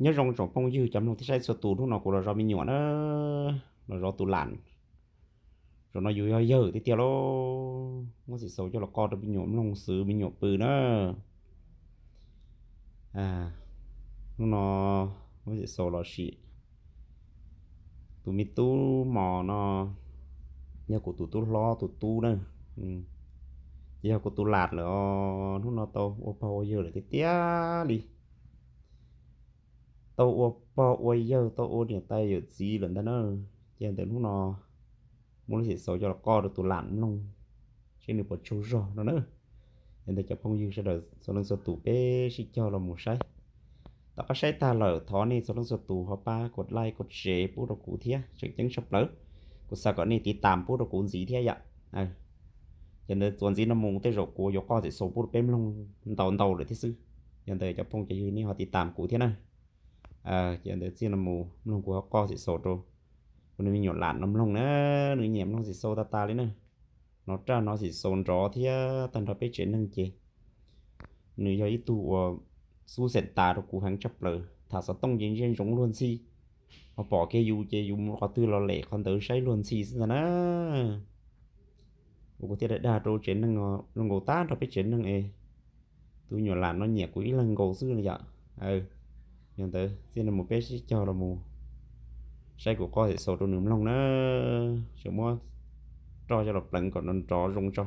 Nyob zoo tsoom phooj ywg cov mloog thiab saib txhua tus, hnub no kuv los zov me nyuam na, los zov tus lam. Zaum no yus yog yawg tiag tiag lauj, muab Xim Xaus coj los qoj rau me nyuam mloog xwb me nyuam pw na. Hnub no muab Xim Xaus los sim tus me tub mos no, yog kuv tus tub hlob tus tub na, ces yog kuv tus lam lawm os. Hnub no tau ua pog ua yawg lawm tiag tiag li. Tau ua pog ua yawg, tau ua niam tais yawm txiv lawm ntag na. Ces ntawm hnub no muab lub Xim Xaus coj los qoj rau tus lam mloog, seb nws puas tsaug zog no na. Yog ntawd cov phooj ywg sawv daws txhua leej txhua tus peb sib cog los mus saib. Tom qab saib tag lawm thov nej txhua leej txhua tus ho pab kom like kom share pub rau kuv thiab, tseem ceeb tshaj plaws kuv xav kom nej tiv tam pub rau kuv ntxiv thiab yom. Ces ntawd txuas ntxiv no mus tej zaum kuv yuav qoj Xim Xaus pub rau peb mloog ntau ntau lawm thiab xwb. Yog ntawd cov phooj cov ywg nej ho tiv tam kuv thiab na. Ces ntawd txij no mus mloog kuv ho qoj Xim Xaus rau kuv niag me nyuam lam no mloog na, nws nyiam mloog Xim Xaus tas tas li na. Hnov raj hnov Xim Xaus nrov thiab tag nrho peb tsev neeg ces nws yog ib tug uas xub xeem tas rau kuv heev tshaj plaws. Tham xov tooj ces ntsia ntsoov luag ntxhi, ho pom kiag yus ces yus mus qhov twg los lem qhov ntawd saib luag ntxhi xwb ntag na. Ua kuv thiaj dag dag rau tsev neeg, zoo nkaus tag nrho peb tsev neeg es tus nyuam lam no nyiam kuv ib leeg nkaus xwb no yom. Yog ntawd txij no mus peb sib cog los mus saib kuv qoj Xim Xaus rau nws mloog na. Tseem muab roj coj los pleev kom nrov nrov zoo tso.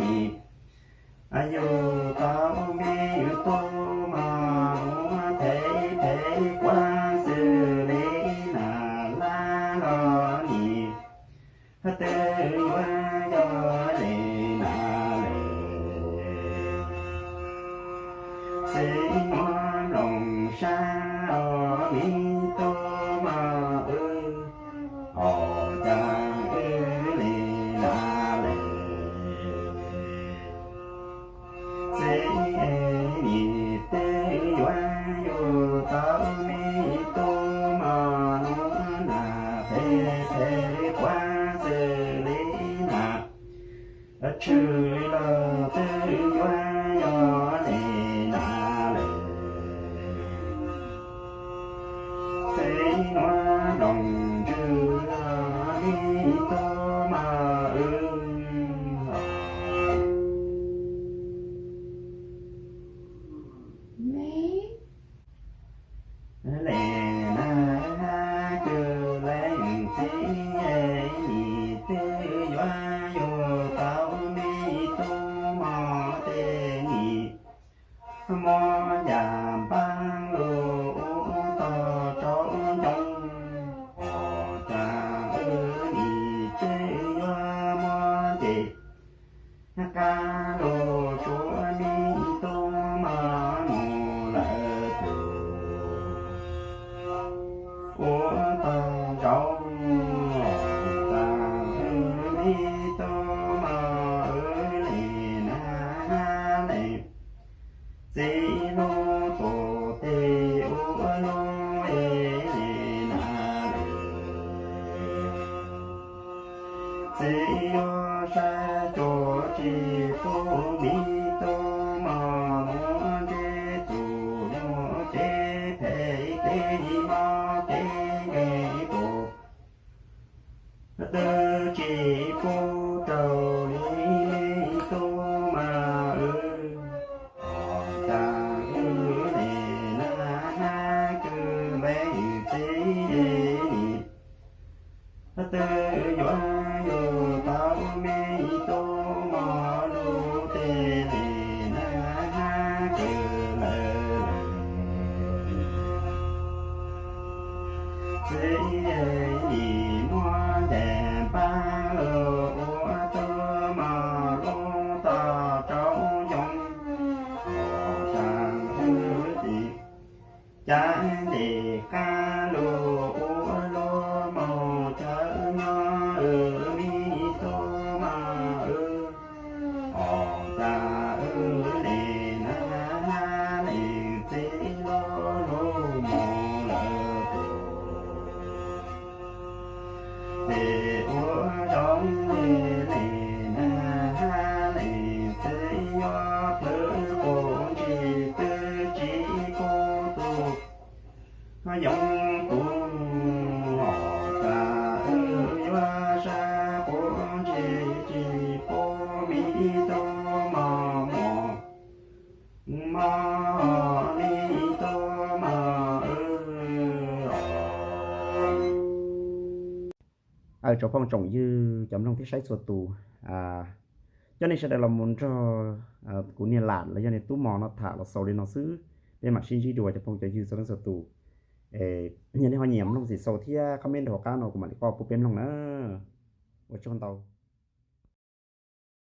Nim, yus tau me tuaj mos nuav phem phem quav xws li nas lab los nim, twb yuav yog le nas le. Txiv nuav mloog sab os me tuaj mos wb, hos cas wb le nas le. Txiv nim, twb yuav yus tau me tuaj mos nuav nas phem phem quav xws li nas, tshwm los twb yuav yog le nas le. Txiv nuav mloog ntsws os me tuaj mos wb, le nas kws leej txiv, nim twb yuav yus tau me tuaj mos tes nim, muab yam npaab lug ua tog rau ncoo, hos cas wb nim twb yuav muab ntes qab lug tsuav me tuaj mos mus lawm tug. Ua tog ntsauv, cas wb me tuaj mos wb le nas le. Txiv lub tuam teg ua lub es le nas le. Txiv yuav sab cuag tsis pub me tuaj mos nuav ntsib txug nuav kev phem kev mob kev nkeeg tus, twb tsis pub raug li me tuaj mos wb. Hos cas wb le nas kws leej txiv, nim twb yuav yus tau me tuaj mos lug tes le nas kws lawm. Txiv nim muab ntes npaab lug ua tuaj mos lug tog rau ncoo, hos cas wb tes cav ntes qab lug ua lug moog cawv nyob wb me tuaj mos wb. Hos cas wb le nas le txiv lug lug moog lawm tug. Tes ua zoo le nas le txiv yuav plhws quas ntsis twb tsis pub tug yoov tug, hos cas wb yuav sab quas ntsis tsis pub me tuaj mos mos, mos me tuaj mos wb. Aw, tsoom phooj tsoom ywg cov mloog thiab saib txhua tus, coj nej sawv daws los mus nrog kuv niag lam los yog niag tub mos no tham los xaus li no xwb, peb mam sib ntsib dua cov phooj cov ywg txhua leej txhua tus. Yog nej ho nyiam mloog txim xaus thiab comment rau hauv qab no kuv mam li qoj pub peb mloog na. Ua tsaug ntau.